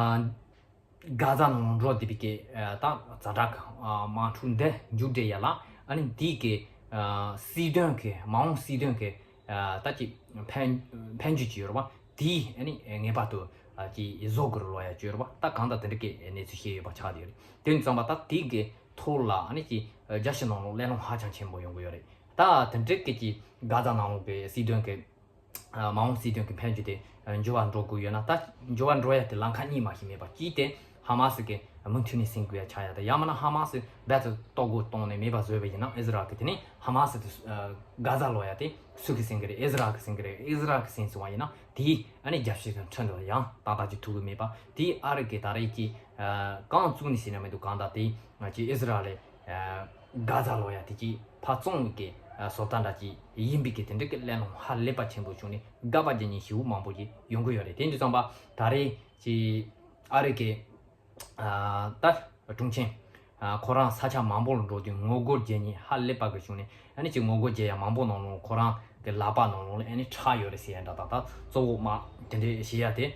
གྷ་ཛ་ནང་འགྲོ་བསྡད་པའི་གི་ཨ་ད་ཛ་དྲག་གི་ཨ་དམག་འཁྲུག་འདི་མཇུག་སྒྲིལ་ཡ་ལ་ཨ་ནི་དེའི་གི་ཨ་སྲིད་དོན་གི་མ་འོངས་སྲིད་དོན་གི་ཨ་ད་ཅིག་ཕན་ཕན་ཆོད་ཅིག་ཡོད་རེད་བ། དེ་ཨ་ནི་ངེས་པར་དུ་ཨ་ཅིག་བཟོ་དགོས་རེད་ལབ་ཡ་ཅིག་ཡོད་རེད་བ། ད་གང་ལྟར་དེ་འདྲ་གི་གནས་ཚུལ་བཤད་ཡོད་པ་ཆགས་བསྡད་ཡོད་རེད། དེ་ཡིན་ཙང་པ་ད་དེའི་གི་ཐོག་ལ་ཨ་ནི་ཅིག་རྒྱལ་སྤྱི་ནང་ལོགས་གླེང་སློང་ཧ་ཅང་ཆེན་པོ་ཡོང་གི་ཡོད་རེད། ད་དེ་འདྲ་གི་ཅིག་གྷ་ཛ་ནང་ལོགས་གི་སྲིད་དོན་གི་ཨ་མ་འོངས་སྲིད་དོན་གྱི་འཕེལ་འགྱུར་དེ་ཨ་འགྱུར་བ་འགྲོ་དགོས་ཡོད་ན། ད་འགྱུར་བ་འགྲོ་ཡ་དེ་ལམ་ཁ་གཉིས་མ་ཞིག་མེད་པ། གཅིག་དེ་ཧ་མ་སི་གི་མུ་མཐུད་ནས་ཟིན་དགོས་ཡ་ཆགས་ཡ་དང་། ཡང་མིན་ན་ཧ་མ་སི་རྦད་དེ་ལྟོ་གོས་བཏང་ནས་མེད་པ་བཟོས་པ་ཡིན་ན། ཨི་ཟི་རལ་གི་དེ་ནས་ཧ་མ་སི་དེ་ཨ་གྷ་ཛ་ལབ་ཡ་དེ་སུ་གིས་ཟིན་གི་རེད། ཨི་ཟི་རལ་གིས་ཟིན་གི་རེད། ཨི་ཟི་རལ་གིས་ཟིན་སོང་བ་ཡིན་ན་དེ་ཨ་ནི་རྒྱལ་སྤྱི་དང་ཁྲིམས་དང་ཡང་ཏག་ཏག་ཅིག་ཐུག་གི་མེད་པ། དེ་ཨ་རི་གི་ད་རེས་ཀྱི་ཨ་རྐང་བཙུགས་ནས་ཟེར་ན་མི་འདུག་གང་ལྟར་དེ་ང་ཚོའི་ཨི་ཟི་རལ་ལས་གྷ་ཛ་ལབ་ཡ་དེ་ཅིག་ཕར་བཙོང་གི་བཟོ་ལྟ་འདྲ་ཅིག་ཡིན་པའི་གི་དེ་འདྲ་གི་གླེང་སློང་ཧ་ལས་པ་ཆེན་པོ་བྱུང་ནས་དགག་པ་རྒྱག་མཁན་ཞེ་པོ་མང་པོ་ཅིག་ཡོང་གི་ཡོད་རེད། དེ་འདྲ་ཙང་པ་ད་རེས་ཀྱི་ཨ་རི་གི་ཨ་ད་དྲུང་ཆེ་ཨ་ཁོ་རང་ས་ཆ་མང་པོ་ལ་འགྲོ་དུས་ངོ་རྒོལ་རྒྱག་མཁན་ཧ་ལས་པ་གི་བྱུང་ནས། ཨ་ནི་ཅིག་ངོ་རྒོལ་རྒྱག་ཡ་མང་པོ་ནང་ལོགས་ཁོ་རང་གི་ལག་པ་ནང་ལོགས་ལ་ཨ་ནི་ཁྲག་ཡོད་རེད་ཟེར་ཡ་འདྲ་དང་། ད་གཙོ་བོ་མ་དེ་འདྲ་བྱེད་ཡ་དེ་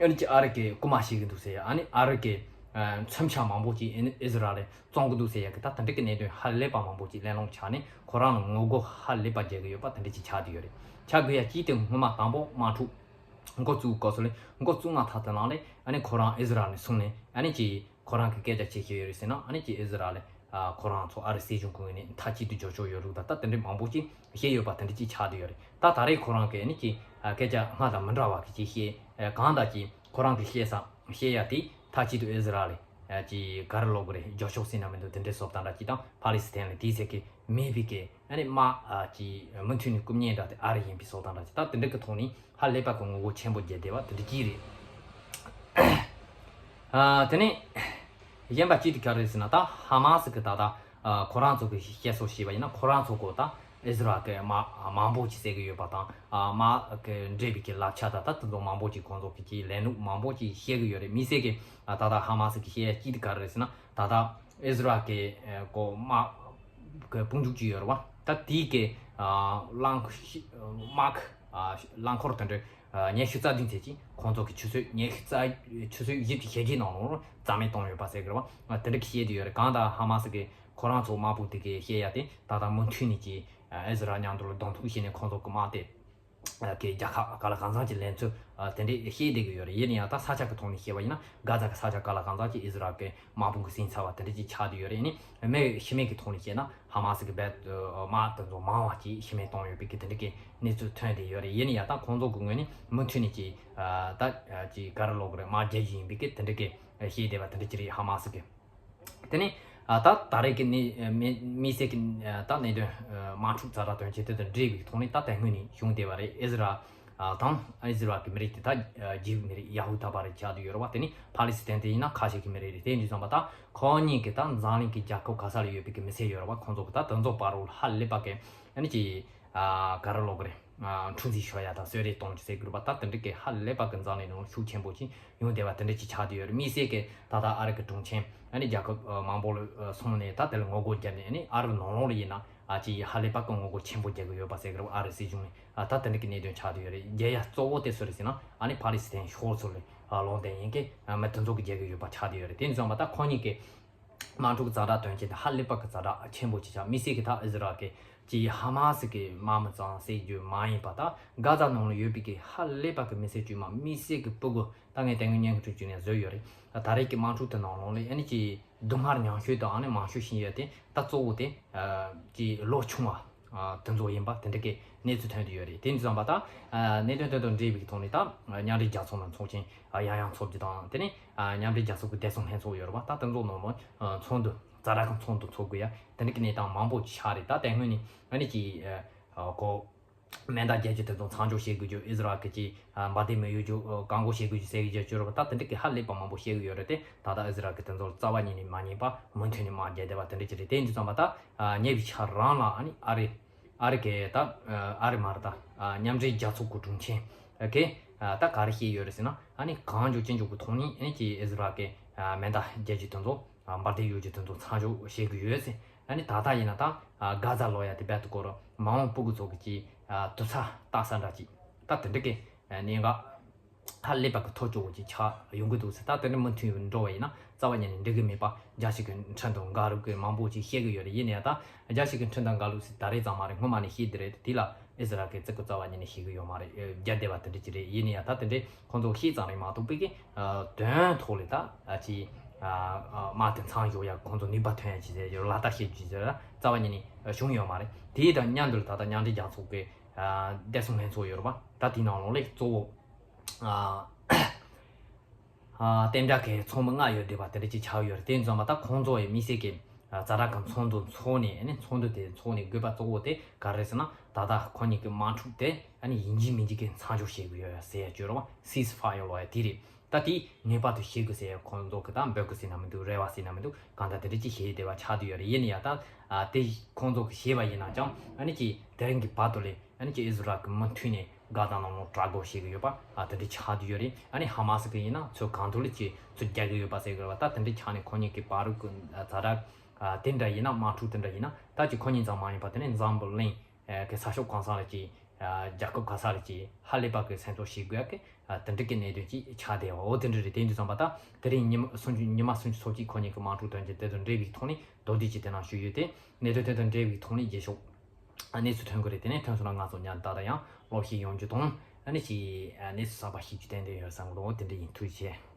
ཨ་ནི་ཅི་ཨ་རི་གི་རྐུ་མ་བྱེད་གི་འདུག་ཟེར་ཡ། ཨ་ནི་ཨ་རི་གི་ཨ་མཚོན་ཆ་མང་པོ་ཅིག་ཨ་ནི་ཨི་ཟི་རལ་ལ་བཙོང་གི་འདུག་ཟེར་ཡ་གི་ད་དེ་འདྲ་གི་གནད་དོན་ཧ་ལས་པ་མང་པོ་ཅིག་གླེང་སློང་ཆགས་ནས་ཁོ་རང་ལ་ངོ་རྒོལ་ཧ་ལས་པ་རྒྱག་གི་ཡོད་པ་དེ་འདྲ་ཅིག་ཆགས་བསྡད་ཡོད་རེད། ཆགས་དགོས་ཡ་གཅིག་དེ་སྔོན་མ་དང་པོ་དམག་འཁྲུག་འགོ་བཙུགས་སྐབས་སུ་ལས་འགོ་བཙུགས་མ་ཐག་དེ་ནང་ལས་ཨ་ནི་ཁོ་རང་ཨི་ཟི་རལ་ནས་བཟུང་ནས་ཨ་ནི་ཅི་ཁོ་རང་གི་སྐད་ཆ་ཅི་བཤད་ཡོད་རེད་ཟེར་ན། ཨ་ནི་ཅི་ཨི་ཟི་རལ་ལ་ཁོ་རང་ཚོ་ཨ་རི་སྲིད་གཞུང་གི་ངོས་ནས་མཐའ་གཅིག་ཏུ་འཇོག་ཆོག་ཡོད་ལུགས་དང་ད་དེ་འདྲའི་མང་པོ་ཅིག་བཤད་ཡོད་པ་དེ་འདྲ་ཅིག་ཆགས་བསྡད་ཡོད་རེད། ད་ད་རེས་ཁོ་རང་གི་ཨ་ནི་ཅི་སྐད་ཆ་སྔར་དང་མི་འདྲ་བ་གི་ཅིག་བཤད་གང་ལྟར་ཅི་ཁོ་རང་གི་བཤད་ས་བཤད་ཡ་དེ་མཐའ་གཅིག་ཏུ་ཨི་ཟི་རལ་ལ་ཅི་ག་རེ་ལབ་དགོས་རེད། འཇོག་ཆོག་ཟེར་ན་མི་འདུག་དེ་འདྲའི་བཟོ་སྟངས་འདྲ་ཅིག་དང་ཕ་ལི་སི་ཐན་ལ་དེའི་ཚད་ཀྱི་མེད་པའི་གི་ཨ་ནི་དམག་ཨ་ཅི་མུ་མཐུད་ནས་རྐུབ་བརྙན་འདྲ་དེ་ཨ་རི་ཡིན་པའི་བཟོ་སྟངས་འདྲ་ཅིག་ད་དེ་འདྲ་གི་ཐོག་ནས་ཧ་ལས་པ་གི་ངོ་རྒོལ་ཆེན་པོ་བརྒྱབ་བསྡད་པ་དེ་འདྲ་ཅིག་རེད། ཨ་དེ་ནས་གཞན་པ་གཅིག་དེ་ག་རེ་ཟེར་ན་ད་ཧ་མ་སི་གི་ད་ལྟ་ཨ་ཁོ་རང་ཚོ་གི་བཤད་སྲོལ་བྱས་པ་ཡིན་ན་ཁོ་རང་ཚོ་གོ་ད་ཨི་ཟི་རལ་གི་དམག་མང་པོ་ཅིག་བསད་གི་ཡོད་པ་དང་ཨ་དམག་གི་འདྲེས་པའི་གི་ལག་ཆ་ད་ད་དེ་ཚོ་མང་པོ་ཅིག་ཁོང་ཚོ་གི་ཅིག་ལས་ནུབ་མང་པོ་ཅིག་བཤད་གི་ཡོད་རེད། མི་སེར་གི་ཨ་ད་ད་ཧ་མ་སི་གི་བཤད་ཡ་གཅིག་དེ་ག་རེ་ཟེར་ན་ད་ད་ཨི་ཟི་རལ་གི་ཨ་གོ་དམག་གི་དཔུང་འཇུག་ཅིག་ཡོད་རེད་བ། ད་དེའི་གི་ཨ་རླངས་འཁོར་དམག་གི་ཨ་རླངས་འཁོར་དེ་འདྲ་ཨ་ཉི་ཤུ་རྩ་བདུན་ཙམ་ཅིག་ཁོང་ཚོ་གི་ཆུ་ཚོད་ཉི་ཤུ་རྩ་ཆུ་ཚོད་བཞི་བཅུ་ཞེ་བརྒྱད་ནང་ལོགས་རྩ་མེད་བཏང་ཡོད་པ་ཟེར་གི་རེད་བ། ཨ་དེ་འདྲ་གི་བཤད་དེ་ཡོད་རེད། གང་ལྟར་ཧ་མ་སི་གི་ཁོ་རང་ཚོ་དམག་དཔུང་དེ་གི་བཤད་ཡ་དེ་ད་ལྟ་མུ་མཐུད་ནས་ཀྱི་ཨ་ཨི་ཟི་རལ་མཉམ་དུ་ལ་གདོང་ཐུག་བྱས་ནས་ཁོང་ཚོ་གི་དམག་དེ་ཨ་གི་རྒྱལ་ཁབ་ག་ལ་གང་འཚམ་གྱི་ལེན་ཚུལ་ཨ་དེ་འདྲའི་བཤད་བསྡད་ཀྱི་ཡོད་རེད། ཡིན་ན་ཡང་ད་ས་ཆ་གི་ཐོག་ནས་བཤད་པ་ཡིན་ན་གྷ་ཛ་གི་ས་ཆ་ག་ལ་གང་འཚམ་གྱི་ཨི་ཟི་རལ་གི་དམག་དཔུང་གིས་ཟིན་ཚར་བ་དེ་འདྲ་ཅིག་ཆགས་བསྡད་ཡོད་རེད། ཡིན་ནའི་མི་ཤི་རྨས་ཀྱི་ཐོག་ནས་བཤད་ན་ཧ་མ་སི་གི་རྦད་དེ་དམག་དེ་ཚོ་མང་བ་ཅིག་ཤི་རྨས་བཏང་ཡོད་པའི་གི་དེ་འདྲ་གི་གནས་ཚུལ་ཐོན་བསྡད་ཡོད་རེད། ཡིན་ན་ཡང་ད་ཁོང་ཚོ་གི་ངོས་ནས་མུ་མཐུད་ནས་ཅིག་ཨ་ད་ཅིག་ག་རེ་ལབ་དགོས་རེད། དམག་རྒྱག་རྒྱུ་ཡིན་པའི་གི་དེ་འདྲ་གི་བཤད་བསྡད་པ་དེ་འདྲ་ཅིག་རེད། ཧ་མ་སི་གི་དེ་ནས་ཨ་ད་ད་རེས་ཀྱི་གནས་མི་མི་སེར་གྱི་ཨ་ད་གནད་དོན་ཨ་དམག་འཁྲུག་ཛ་དྲག་དོན་རྐྱེན་དེ་དང་འབྲེལ་བའི་ཐོག་ནས་ད་དེ་སྔོན་ནས་བྱུང་བསྡད་པ་རེད། ཨི་ཟི་རལ་ཨ་དང་ཨི་ཟི་རལ་གྱི་མི་རིགས་དེ་ད་ཨ་རྒྱུད་མི་རིགས་ཡ་ཧུ་དཱ་པ་རེད་ཆགས་བསྡད་ཡོད་རེད་བ། དེ་ནས་ཕ་ལི་སི་ཐན་དེ་ཡིན་ན་ཁ་ཤས་ཀྱི་མི་རིགས་རེད། དེ་འདྲ་སོང་བ་ད་ཁོང་གཉིས་ཀྱི་ད་འཛམ་གླིང་གི་རྒྱལ་ཁབ་ག་ས་ལ་ཡོད་པའི་གི་མི་སེར་ཡོད་རེད་བ། ཁོང་ཚོ་གི་ད་དེ་ཚོ་བར་རུ་ཧ་ལས་པ་གི་ཨ་ནི་ཅི་ཨ་ག་རེ་ལབ་དགོས་རེད། ཨ་འཁྲུག་འཛིང་ཤོར་ཡ་དང་གསོད་རེས་གཏོང་རྒྱུ་ཟེར་དགོས་རེད་པ། ད་དེ་འདྲ་གི་ཧ་ལས་པ་གི་འཛམ་གླིང་ནང་ཤུགས་ཆེན་པོ་ཅིག་ཡོང་བསྡད་པ་དེ་འདྲ་ཅིག་ཆགས་བསྡད་ཡོད་རེད། དམིགས་བསལ་གྱི་ད་ལྟ་ཨ་རི་གི་དྲུང་ཆེན་ཨ་ནི་རྒྱལ་ཁབ་ཨ་མང་པོ་ལ་ཨ་སོང་ནས་ད་དེ་ལ་ངོ་རྒོལ་བརྒྱབ་ནས་ཨ་ནི་ཨ་རི་ནང་ལོགས་ལ་ཡིན་ན་ཨ་ཅིག་ཧ་ལས་པ་གི་ངོ་རྒོལ་ཆེན་པོ་རྒྱག་གི་ཡོད་པ་ཟེར་གི་རེད་པ། ཨ་རི་སྲིད་གཞུང་ནས་ཨ་ད་དེ་འདྲ་གི་གནད་དོན་ཆགས་བསྡད་ཡོད་རེད། རྒྱལ་ཡ་གཙོ་བོ་དེ་སུ་རེད་ཟེར་ན་ཨ་ནི་ཕ་ལི་སི་ཐན་ཤོར་ཚུལ་ལ་ཨ་ལུང་བསྟན་ཡིན་གི་ཨ་མི་དེ་ཚོ་གི་རྒྱག་གི་ཡོད་པ་ཆགས་བསྡད་ཡོད་རེད། དེ་ནས་བཟུང་བ་ད་ཁོང་གཉིས་ཀྱི་དམག་འཁྲུག་ཛ་དྲག་དོན་རྐྱེན་དེ་ཧ་ལས་པ་གི་ཛ་དྲག་ཆེན་པོ་ཅིག་ཆགས། དམིགས་བསལ་གྱི་ད་ཨི་ཟི་རལ་གྱི་ཅིག་ཧ་མ་སི་གི་དམག་མི་ཙམ་བསད་རྒྱུ་མ་ཡིན་པ་ད་གྷ་ཛ་ནང་ལ་ཡོད་པའི་གི་ཧ་ལས་པ་གི་མི་སེར་དཀྱུས་མ་དམིགས་བསལ་གྱི་སྤུ་གུ་ད་ངས་དེ་སྔོན་བརྙན་འཕྲིན་བརྒྱུད་ནས་བཟོས་ཡོད་རེད། ད་ད་རེས་ཀྱི་དམག་འཁྲུག་དེ་ནང་ལོགས་ལ་ཨ་ནི་ཅིག་སྡུག་བསྔལ་མྱོང་ཤོས་དང་ཨ་ནི་མང་ཤོས་ཤིག་ཡོད་དེ་ད་གཙོ་བོ་དེ་ཅིག་ལོ་ཆུང་བ་དེ་ཚོ་ཡིན་པ་དེ་འདྲ་གི་གནས་ཚུལ་ཐོན་དུ་ཡོད་རེད། དེ་འདྲ་ཙམ་པ་ད་གནད་དོན་དེ་དང་འབྲེལ་བའི་ཐོག་ནས་ད་མཉམ་འབྲེལ་རྒྱལ་ཚོགས་ནང་ཚོགས་ཆེན་ཡང་ཡང་འཚོགས་རྒྱུ་དང་དེ་ནས་མཉམ་འབྲེལ་རྒྱལ་ཚོགས་ཀྱི་བདེ་སྲུང་ལྷན་ཚོགས་ཡོད་རེད་པ། ད་དེ་ཚོ་ནང་ལ་ཚོགས་འདུ་ཛ་དྲག་གི་ཚོགས་འདུ་འཚོགས་དགོས་ཡ་དེ་འདྲ་གི་གནས་སྟངས་མང་པོ་ཅིག་ཆགས་རེད། ད་དེ་སྔོན་ནས་ཨ་ནི་ཅིག་གོ་མེ་མདའ་རྒྱག་རྒྱུ་དེ་ཚོ་མཚམས་འཇོག་བྱེད་དགོས་རྒྱུ། ཨི་ཟི་རལ་གྱི་ཅིག་འབར་མདེལ་མི་གཡོ་རྒྱུ་བཀག་འགོག་བྱེད་དགོས་རྒྱུ་ཟེར་གི་རྒྱུ་ཅོ་རོ་ད་དེ་འདྲ་གི་ཧ་ལས་པ་མང་པོ་བཤད་གི་ཡོད་རེད་དེ། ད་ལྟ་ཨི་ཟི་རལ་གྱི་དེ་ཚོར་རྩ་བ་ཉིད་ནས་མ་ཉན་པ་མུ་མཐུད་ནས་དམག་རྒྱག་བསྡད་པ་དེ་འདྲ་ཅིག་རེད། དེ་འདྲ་ཙམ་པ་ད་ཉེ་བའི་ཆར་རང་ལ་ཨ་ནི་ཨ་རི་ཨ་རི་གི་ད་ཨ་རི་མ་རེད་ད་མཉམ་འབྲེལ་རྒྱལ་ཚོགས་ཀྱི་དྲུང་ཆེན་གི་ད་ག་རེ་བཤད་ཡོད་རེད་ཟེར་ན་ཨ་ནི་གང་མགྱོགས་ཅི་མགྱོགས་ཀྱི་ཐོག་ནས་ཨ་ནི་ཅིག་ཨི་ཟི་རལ་གྱི་མེ་མདའ་རྒྱག་རྒྱུ་དེ་ཚོ་འབར་མདེལ་གཡོ་རྒྱུ་དེ་ཚོ་མཚམས་འཇོག་བྱེད་དགོས་ཡོད་ཟེར། ཨ་ནི་ད་ལྟ་ཡིན་ན་ད་གྷ་ཛ་ལོགས་ཡ་དེ་རྦད་དེ་སྐོར་མ་འོངས་སྤུ་གུ་ཚོ་གི་ཅིག་དུར་ས་བཏབ་ས་འདྲ་ཅིག་ད་དེ་འདྲ་གི་གནད་འགག་ཧ་ལས་པ་གི་ཐག་ཆོད་པོ་ཅིག་ཆགས་ཡོང་གི་འདུག་ཟེར། ད་དེ་འདྲ་མུ་མཐུད་འགྲོ་བ་ཡིན་ན་རྩ་བ་ཉིད་ནས་འགྲིག་གི་མེད་པ། རྒྱལ་སྤྱི་གི་ཁྲིམས་དང་འགལ་ལུགས་ཀྱི་མང་པོ་ཅིག་བཤད་གི་ཡོད་རེད། ཡིན་ན་ཡང་ད་རྒྱལ་སྤྱི་གི་ཁྲིམས་དང་འགལ་ལུགས་ཟེར་ད་རེས་ཙམ་མ་རེད། སྔོན་མ་ནས་བཤད་དེ་རེད། དེ་ལ་ཨི་ཟི་རལ་གྱིས་བརྩི་བཀུར་རྩ་བ་ཉིད་ནས་བྱེད་གི་ཡོད་མ་རེད། རྒྱ་སྡེ་བ་དེ་འདྲ་ཅིག་རེད། ཡིན་ན་ཡང་ད་དེ་འདྲའི་ཁོང་ཚོ་བཤད་ཙམ་རེད་མ་གཏོགས་པའི་གི་དོན་ཐོག་ལ་ད་ཅིག་དམག་དེ་མཚམས་འཇོག་ཡ་ཁོང་ཚོ་ནུས་པ་ཐོན་ཡ་ཅིག་ཟེར་ལག་བསྟར་བྱེད་རྒྱུ་ཟེར་རྩ་བ་ཉིད་ནས་བྱུང་ཡོད་མ་རེད། དེ་དང་མཉམ་དུ་ད་ལྟ་མཉམ་འབྲེལ་རྒྱལ་ཚོགས་ཀྱི་བདེ་སྲུང་ལྷན་ཚོགས་ཡོད་རེད་པ། ད་དེའི་ནང་ལོགས་ལ་གཙོ་བོ་ཨ་ཨ་གཏན་འཇགས་ཀྱི་ཚོགས་མི་ལྔ་ཡོད་བསྡད་པ་དེ་འདྲ་ཅིག་ཆགས་ཡོད་རེད། དེ་ཙམ་པ་ད་ཁོང་ཚོ་ཡི་དམིགས་བསལ་གྱི་ཨ་ཛ་དྲག་གི་ཚོགས་འདུ་འཚོགས་ནས་ཨ་ནི་ཚོགས་འདུ་དེ་འཚོགས་ནས་དགོས་པ་གཙོ་བོ་དེ་ག་རེ་ཟེར་ན་ད་ལྟ་ཁོ་གཉིས་ཀྱི་དམག་འཁྲུག་དེ་ཨ་ནི་ཡིན་གཅིག་མིན་གཅིག་གི་མཚམས་འཇོག་བྱེད་དགོས་ཡོད་ཟེར་ཡ་ཅོ་རེད་པ། སིས་ཕ་ཡར་ལབ་ཡ་དེ་རེད། ད་དེ་ངེས་པར་དུ་བྱེད་དགོས་ཟེར་ཡ་ཁོང་ཚོ་གི་ད་འབོད་སྐུལ་ཟེར་ན་མི་འདུག་རེ་བ་ཟེར་ན་མི་འདུག་གང་ལྟར་དེ་འདྲ་ཅིག་བྱེད་བསྡད་པ་ཆགས་བསྡད་ཡོད་རེད། ཡིན་ན་ཡང་ད་ཨ་དེ་ཁོང་ཚོ་གི་བྱས་པ་ཡིན་ན་ཀྱང་ཨ་ནི་ཅིག་དེ་རིང་གི་བར་དུ་ལས་ཨ་ནི་ཅིག་ཨི་ཟི་རལ་གི་མུ་མཐུད་ནས་གྷ་ཛ་ནང་ལོགས་དྲག་རྒོལ་བྱེད་ཀྱི་ཡོད་པ་ཨ་དེ་འདྲ་ཆགས་བསྡད་ཡོད་རེད། ཨ་ནི་ཧ་མ་སི་གི་ཡིན་ན་ཚུར་གང་ཐུབ་ལ་ཅིག་ཚུར་རྒྱག་གི་ཡོད་པ་ཟེར་གི་རེད་པ། ད་དེ་འདྲ་ཆགས་ནས་ཁོ་གཉིས་ཀྱི་བར་གི་ཨ་ཛ་དྲག་ཨ་དེ་འདྲ་ཡིན་ན་དམག་འཁྲུག་དེ་འདྲ་ཡིན་ན་ད་ཅིག་ཁོ་གཉིས་ཙམ་མ་ཡིན་པ་དེ་ནས་འཛམ་བུ་གླིང་ཨ་གི་ས་ཕྱོགས་གང་ས་ལ་ཅིག་ཨ་རྒྱལ་ཁབ་གང་ས་ལ་ཅིག་ཧ་ལས་པ་གི་སེམས་གསོ་བྱེད་དགོས་ཀྱི་ ཨ་དེ་འདྲ་གི་གནད་དོན་ཅིག་ཆགས་བསྡད་ཡོད། འོ་དེ་འདྲ་རེད། དེ་ཡིན་དུས་ཙམ་པ་ད་དེ་རིང་ཉི་མ་སུམ་ཅུ་ཉི་མ་སུམ་ཅུ་སོ་གཅིག་ཁོ་གཉིས་ཀྱི་དམངས་ཁྲོད་དོན་རྐྱེན་དེ་དང་འབྲེལ་བའི་ཐོག་ནས་མདོར་བསྡུས་ཅིག་དེ་ནང་ཞུས་ཡོད་དེ། གནད་དོན་དེ་དང་འབྲེལ་བའི་ཐོག་ནས་རྗེས་ཕྱོགས་ཨ་གནས་ཚུལ་ཐོན་གི་རེད། དེ་ནས་ཐོན་སོང་ན་ང་ཚོ་ཉན་ད་ད་ཡང་ལོག་ཤེས་ཡོང་རྒྱུ་དང་ཨ་ནི་ཅིག་ཨ་གནས་ཚུལ་གསར་པ་ཤེས་རྒྱུ་ཏན་ཏན་ཡོད་བསམ་གི་འདུག་དེ་འདྲ་ཡིན། ཐུགས་རྗེ་ཆེ།